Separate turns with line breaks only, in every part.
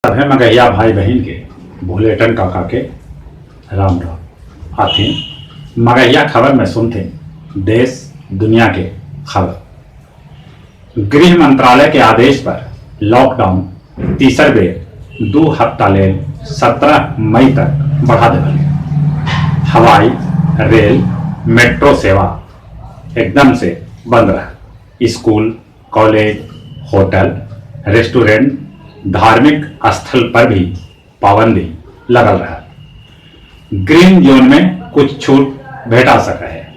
सभे मगहिया भाई बहिन के भुलेटन काका के राम राम। आथिन मगहिया खबर में सुनथिन देश दुनिया के खबर। गृह मंत्रालय के आदेश पर लॉकडाउन तीसर बेर 2 हफ्ता लेल 17 मई तक बढ़ा देवल गेल। हवाई, रेल, मेट्रो सेवा एकदम से बंद रहा। स्कूल, कॉलेज, होटल, रेस्टोरेंट, धार्मिक स्थल पर भी पाबंदी लगल रहा। ग्रीन जोन में कुछ छूट भेटा सका है।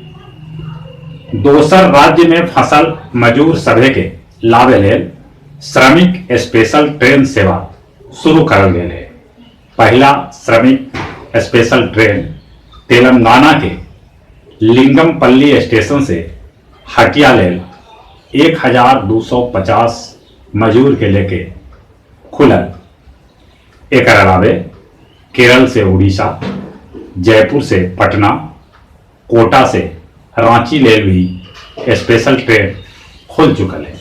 दोसर राज्य में फसल मजूर सभे के लावे लेल श्रमिक स्पेशल ट्रेन सेवा शुरू करल गेल है। पहला श्रमिक स्पेशल ट्रेन तेलंगाना के लिंगमपल्ली स्टेशन से हटिया लेल 1250 मजूर के लेके खुलल। एकर अलावे केरल से उड़ीसा, जयपुर से पटना, कोटा से रांची लेल भी स्पेशल ट्रेन खुल चुकल है।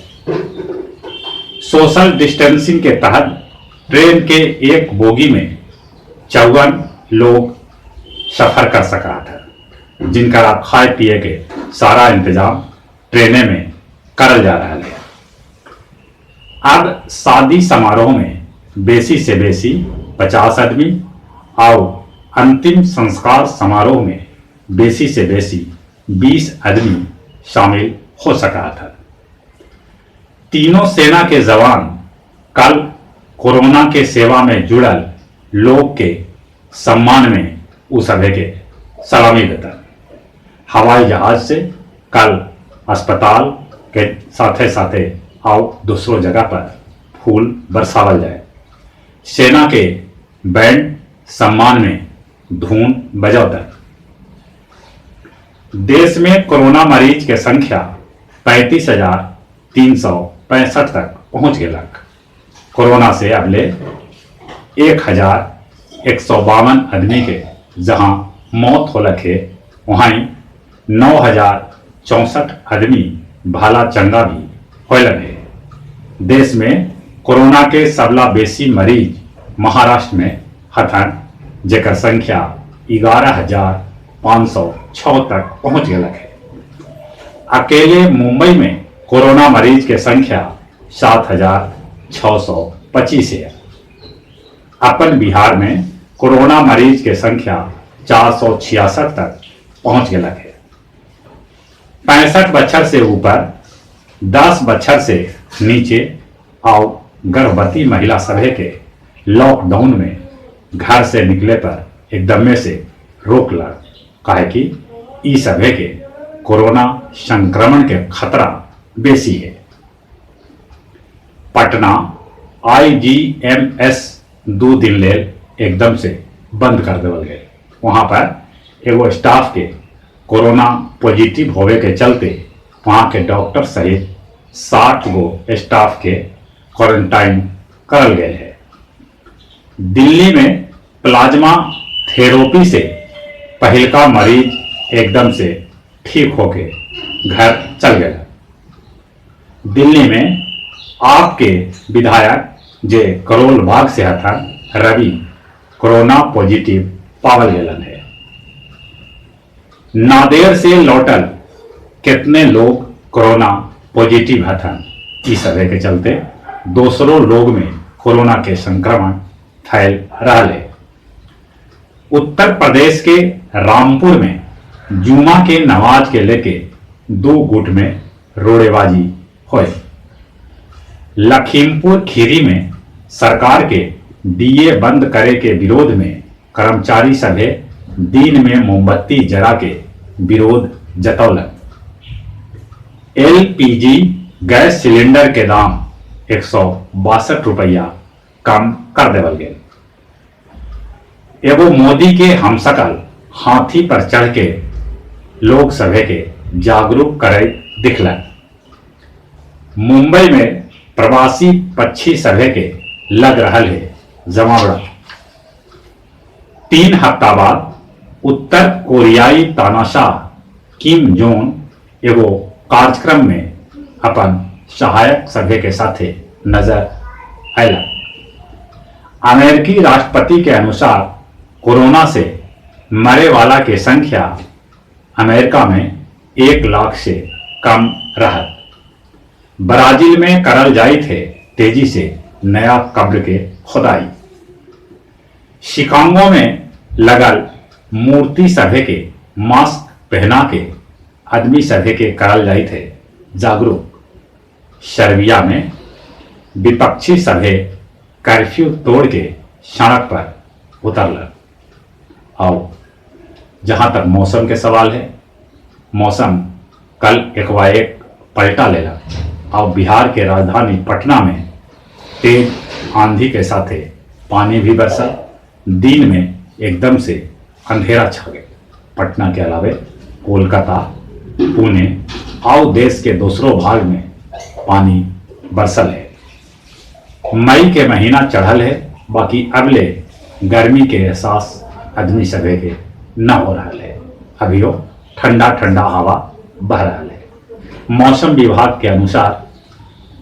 सोशल डिस्टेंसिंग के तहत ट्रेन के एक बोगी में 54 लोग सफर कर सका था, जिनका खाए पिए के सारा इंतजाम ट्रेने में करल जा रहा है। अब शादी समारोह में बेसी से बेसी 50 आदमी और अंतिम संस्कार समारोह में बेसी से बेसी 20 आदमी शामिल हो सका था। तीनों सेना के जवान कल कोरोना के सेवा में जुड़ल लोग के सम्मान में उस सभे के सलामी देता। हवाई जहाज से कल अस्पताल के साथे साथे और दूसरों जगह पर फूल बरसावल जाए। सेना के बैंड सम्मान में धुन बजौता। देश में कोरोना मरीज के संख्या 35,365 तक पहुंच गेलक। कोरोना से अबले 1,152 आदमी के जहां मौत होलक है, वहीं 9,064 आदमी भाला चंगा भी होलन है। देश में कोरोना के सबला बेसी मरीज महाराष्ट्र में हथन, जेकर संख्या 11,506 तक पहुंच गेलक है। अकेले मुंबई में कोरोना मरीज के संख्या 7,625 है। अपन बिहार में कोरोना मरीज के संख्या 466 तक पहुंच गेलक है। 65 बछर से ऊपर, 10 बछर से नीचे और गर्भवती महिला सभे के लॉकडाउन में घर से निकले पर एकदमे से रोक लग, काहे कि ई सभे के कोरोना संक्रमण के खतरा बेसी है। पटना आईजीएमएस 2 दिन लेल एकदम से बंद कर देवल गए। वहां पर एगो स्टाफ के कोरोना पॉजिटिव होवे के चलते वहां के डॉक्टर सहित 60 गो स्टाफ के क्वारंटाइन करल गए है। दिल्ली में प्लाज्मा थेरेपी से पहिलका मरीज एकदम से ठीक होके घर चल गया। दिल्ली में आपके विधायक जे करोल बाग से हथन रवि कोरोना पॉजिटिव पावल गेलन है। नादेर से लौटल कितने लोग कोरोना पॉजिटिव हथन, इस सभे के चलते दूसरों लोग में कोरोना के संक्रमण फैल रहा है। उत्तर प्रदेश के रामपुर में जुमा के नमाज के लेके 2 गुट में रोड़ेबाजी हुई। लखीमपुर खीरी में सरकार के डीए बंद करे के विरोध में कर्मचारी सभे दिन में मोमबत्ती जरा के विरोध जतौलन। एलपीजी गैस सिलेंडर के दाम 162 रुपया कम कर देवल गेल। एगो मोदी के हमशकल हाथी पर चढ़ के लोग सभे के जागरूक करे दिखलन। मुंबई में प्रवासी पक्षी सभे के लग रहा है जमावड़ा। 3 हफ्ता बाद उत्तर कोरियाई तानाशाह किम जोंग एगो कार्यक्रम में अपन सहायक सभे के साथे नजर आयला। अमेरिकी राष्ट्रपति के अनुसार कोरोना से मरे वाला के संख्या अमेरिका में 1 लाख से कम रहत। ब्राजील में करल जाइत है तेजी से नया कब्र के खुदाई। शिकागो में लगल मूर्ति सभे के मास्क पहना के आदमी सभे के करल जाइत है जागरूक। सर्बिया में विपक्षी सभे कर्फ्यू तोड़ के सड़क पर उतरलन। और जहां तक मौसम के सवाल है, मौसम कल एकवाएक पलटा लेला और बिहार के राजधानी पटना में तेज आंधी के साथे पानी भी बरसा। दिन में एकदम से अंधेरा छा गया। पटना के अलावे कोलकाता, पुणे और देश के दूसरों भाग में पानी बरसल है। मई के महीना चढ़ल है, बाकी अबले गर्मी के एहसास आदमी सभे के न हो रहा है। अभियो ठंडा ठंडा हवा बह रहा है। मौसम विभाग के अनुसार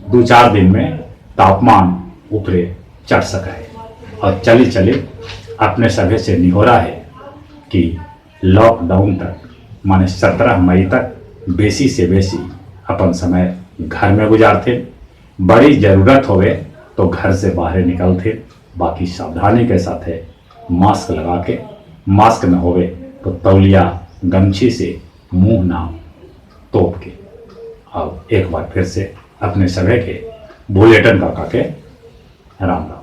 2-4 दिन में तापमान ऊपरे चढ़ सका है। और चले चले अपने सभे से निहोरा है कि लॉकडाउन तक माने 17 मई तक बेसी से बेसी अपन समय घर में गुजारते। बड़ी जरूरत होवे तो घर से बाहर निकलते, बाकी सावधानी के साथ है, मास्क लगा के, मास्क न होवे तो तौलिया गमछी से मुंह ना तोप के। और एक बार फिर से अपने सभी के बुलेटिन काका के राम राम।